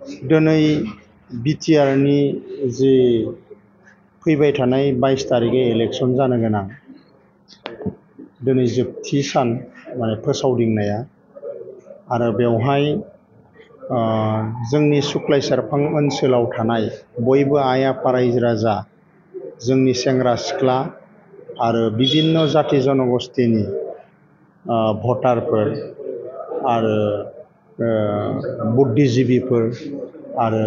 दिनै बिटिआरनि जि फैबाय थानाय 22 तारिखै इलेक्सन जानो गोनां दिनै जोबथि सान माने फोसावदिंनाया आरो बेवहाय जोंनि सुक्लाय सेरफां ओनसोलाव थानाय बयबो आइ आफा रायजो राजा जोंनि सेंग्रा सिख्ला आरो बिभिन्न जाति जनगोष्ठीनि भटारफोर आरो बुद्धिजीबीफोर आरो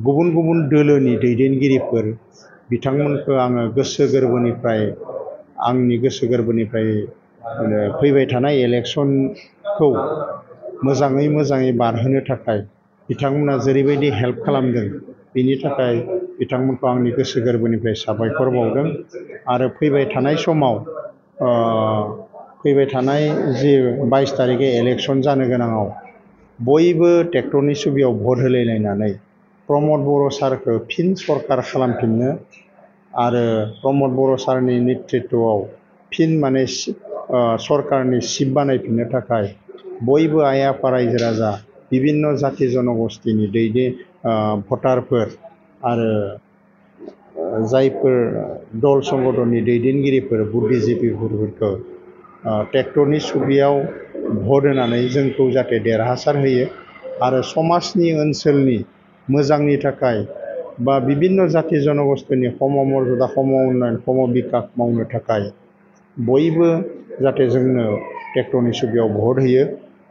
गुबुन गुबुन दोलोनि दैदेनगिरिफोर बिथांमोनखौ आङो गोसो गोरबोनिफ्राय आंनि गोसो गोरबोनिफ्राय फैबाय थानाय इलेक्सनखौ मोजाङै बारहोनो थाखाय बिथांमोना जेरैबायदि हेल्प खालामदों बिनि थाखाय बिथांमोनखौ आंनि गोसो गोरबोनिफ्राय साबायखर बावदों आरो फैबाय थानाय समाव फैबाय थानाय जि 22 तारिखै इलेक्सन जानो गोनाङाव बयबो ट्रेक्टरनि सुबियाव भट होलायलायनानै प्रमद बर' सारखौ फिन सरकार खालामफिननो आरो प्रमद बर' सारनि नेतृत्वआव फिन माने सरकारनि सिट बानायफिननो थाखाय बयबो आइ आफा रायजो राजा बिभिन्न जाति जनगोष्ठीनि भटारफोर आरो जायफोर दल संगठननि दैदेनगिरिफोर बुद्धिजीबीफोरखौ ट्रेक्टरनि सुबियाव भट होनानै जोंखौ जाहाथे देरहासार होयो आरो समाजनि ओनसोलनि मोजांनि थाखाय बा बिभिन्न जाति जनगोष्ठीनि सम मर्यादा सम उन्नयन सम बिकास मावनो थाखाय बयबो जाहाथे जोंनो ट्रेक्टरनि सुबियाव भट होयो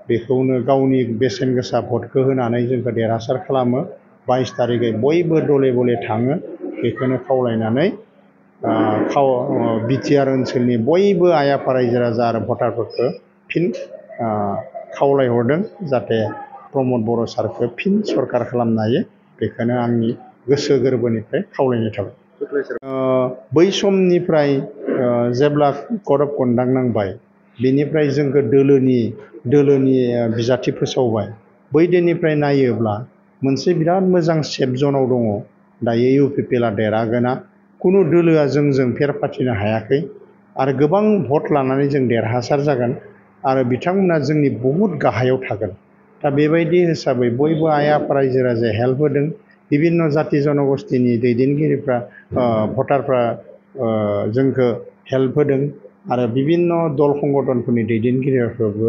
बेखौनो गावनि बेसेन गोसा भटखौ होनानै जोंखौ देरहासार खालामो 22 तारिखै बयबो दले बले थाङो बेखौनो खावलायनानै बिटिआर ओनसोलनि बयबो आइ आफा रायजो राजा आरो भटारफोरखौ फिन खावलायहरदों जाहाथे प्रमद बर' सारखौ फिन सरकार खालामनो हायो बेखौनो आंनि गोसो गोरबोनिफ्राय खावलायनाय थाबाय। बै समनिफ्राय जेब्ला कड अफ कन्डाक्ट नांबाय बेनिफ्राय जोंखौ दोलोनि बिजाथि फोसावबाय बै दिननिफ्राय नायोब्ला मोनसे बिराद मोजां सेफ जनाव दङ दायो इउपिपिएलआ देरहागोना कुनु दोलोआ जोंजों फेर फाथिनो हायाखै आरो गोबां भट लानानै जों देरहासार जागोन आरो बिथांमोना जोंनि बहुद गाहायाव थागोन दा बेबायदि हिसाबै बयबो आइ आफा रायजो राजाया हेल्प होदों बिभिन्न जाति जनगोष्ठीनि दैदेनगिरिफ्रा भटारफ्रा जोंखौ हेल्प होदों आरो बिभिन्न दल संगठनफोरनि दैदेनगिरिफोराबो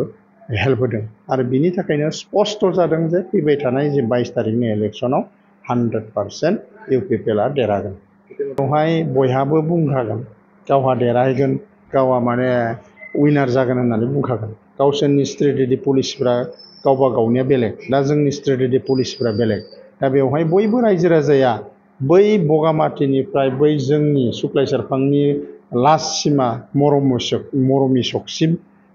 हेल्प होदों आरो बिनि थाखायनो स्पष्ट जादों जे फैबाय थानाय जे 22 तारिखनि इलेक्सनाव 100% इउपिपिएलआ देरहागोन। बेवहाय बयहाबो बुंखागोन गावहा देरहागोन गावहा माने उइनार जागोन होननानै बुंखागोन गावसोरनि स्ट्रेटेजि पलिसिफ्रा गावबा गावनिया बेलेग दा जोंनि स्ट्रेटेजि पलिसिफ्रा बेलेग दा बेवहाय बयबो रायजो राजाया बै बगामाथिनिफ्राय बै जोंनि सुक्लाय सेरफांनि लास्ट सिमा मरमि सकसिम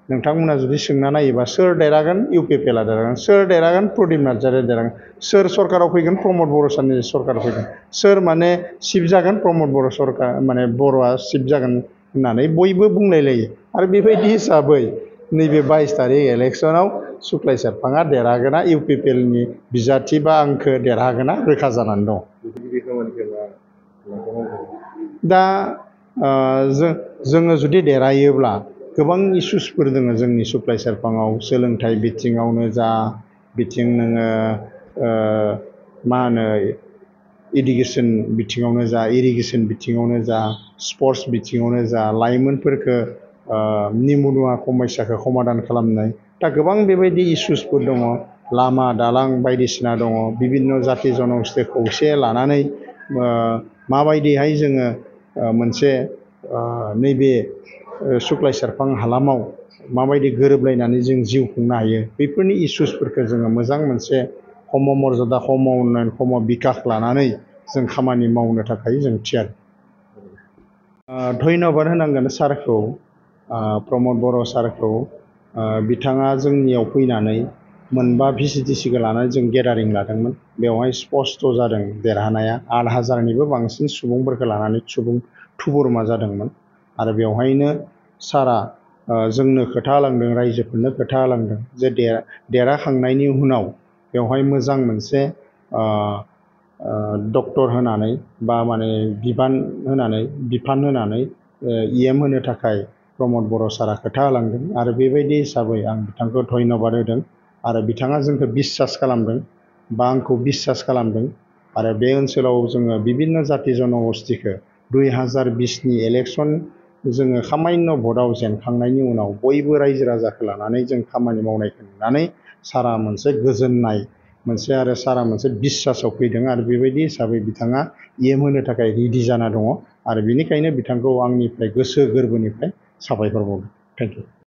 नोंथांमोना जुदि सोंना नायोबा सोर देरहागोन इउपिपिएलआ देरहागोन सोर देरहागोन प्रदीप नार्जारिया देरहागोन सोर सरकाराव फैगोन प्रमद बर' सारनि सरकाराव फैगोन सोर माने चिफ जागोन प्रमद बर' सरकार माने बर'आ चिफ जागोन होननानै बयबो बुंलायलायो आरो बेबायदि हिसाबै नैबे 22 तारिख इलेक्सनाव सुक्लाय सेरफाङा देरहागोना इउपिपिएलनि बिजाथि बा आंखौ देरहागोना रोखा जानानै दं। दा जोङो जुदि देरहायोब्ला गोबां इसुसफोर दङ जोंनि सुक्लाय सेरफाङाव सोलोंथाइ बिथिङावनो जा बिथिं नोङो मा होनो इडुकेसन बिथिङावनो जा इरिगेसन बिथिङावनो जा स्पर्ट्स बिथिङावनो जा लाइमोनफोरखौ निमुनुवा समयसाखौ समाधान खालामनाय दा गोबां बेबायदि इसुसफोर दङ लामा दालां बायदिसिना दङ बिभिन्न जाति जनगोष्ठी खौसे लानानै माबायदिहाय जोङो मोनसे नैबे सुक्लाय सेरफां हालामाव माबायदि गोरोबलायनानै जों जिउ खुंनो हायो बेफोरनि इसुसफोरखौ जोङो मोजां मोनसे सम मर्यादा सम उन्नयन सम बिकास लानानै जों खामानि मावनो थाखाय जों थियारि। धन्यबाद होनांगोन सारखौ प्रमद बर' सारखौ बिथाङा जोंनियाव फैनानै मोनबा भिसिडिसिखौ लानानै जों गेदारिं लादोंमोन बेवहाय स्पष्ट जादों देरहानाया 8,000निबो बांसिन सुबुंफोरखौ लानानै थुबुरमा जादोंमोन आरो बेवहायनो सारा जोंनो खोथा होलांदों रायजोफोरनो खोथा होलांदों जे देरहाखांनायनि उनाव बेवहाय मोजां मोनसे डक्टर होनानै बा माने बिफान होनानै EM होनो थाखाय प्रमद बर' सारा खोथा होलांदों आरो बेबायदि हिसाबै आं बिथांखौ धन्यबाद होदों आरो बिथाङा जोंखौ बिसास खालामदों बा आंखौ बिसास खालामदों आरो बे ओनसोलाव जोङो बिभिन्न जाति जनगोष्ठीखौ 2020नि इलेक्सन जोङो सामान्य भटआव जेनखांनायनि उनाव बयबो रायजो राजाखौ लानानै जों खामानि मावनायखौ नुनानै सारा मोनसे गोजोननाय मोनसे आरो सारा मोनसे बिसासाव फैदों आरो बेबायदि हिसाबै बिथाङा EM होनो थाखाय रेडि जाना दङ आरो बेनिखायनो बिथांखौ आंनिफ्राय गोसो गोरबोनिफ्राय साबायखर बावदों। Thank you.